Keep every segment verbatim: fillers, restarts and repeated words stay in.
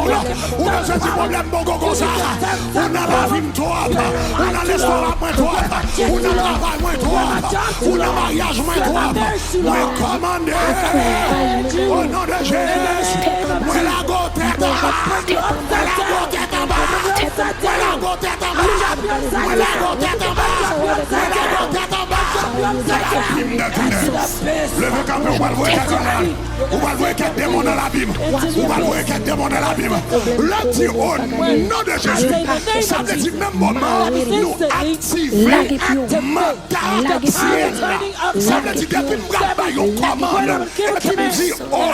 Ou bezwen di pwoblèm poko konsa. Ou nan lavi m twòp. Ou nan lespwa mwen twòp. Ou nan travay mwen twòp. Ou nan maryaj mwen twòp. Mwen kòmande. O non de Jezi. Mwen lage w tèt anba. Mwen lage w tèt anba. Mwen lage w tèt anba. Mwen lage w tèt anba. Mwen lage w tèt anba. Leve kanpe, ou pral voye kèk anba. Ou pral voye kèk demon nan labim. Ou pral voye kèk demon nan labim. Lè m di o non de Jezi, sa vle di menm moman nou aktive manda syèl la. Sa vle di depi m pral bay yon kòmand epi m di o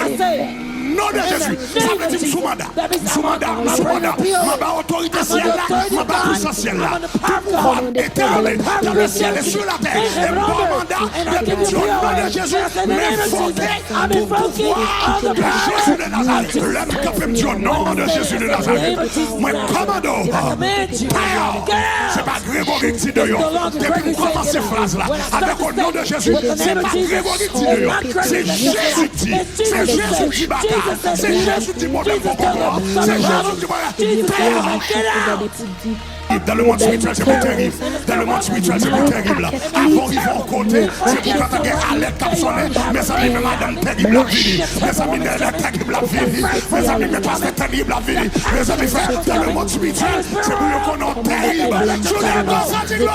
non de Jezi, sa vle di m sou manda. M sou manda, m sou manda. M anba otorite syèl la, m anba pwisans syèl la. Tout pouvwa m etale dans le ciel et sur la terre. E m pran manda depi m di o non de Jezi, m envoke pou pouvwa de Jezi de Nazarèt. Lè m kanpe, m di o non de Jezi de Nazarèt. Mwen kòmande w, tè a, se pa Gregory k di deyò. Depi m kòmanse fraz la avèk o non de Jezi, se pa Gregory k di deyò. Se Jezi k di. Se Jezi k di baka. Se Jezi k di pwoblèm poko pran. Se Jezi k di bagay. Tè a. Dans le monde spirituel, se pou terib. Dans le monde spirituel, se pou terib. Avan w rive yon kote, se pou kapab gen alèt k ap sonnen. Mezanmi, men madanm terib la ap vini. Mezanmi, men elèv terib la ap vini. Mezanmi, men pastè terib la ap vini. Mezanmi, frè, dans le monde spirituel, se pou yo konnen w terib. Jounen konsa, di glwa.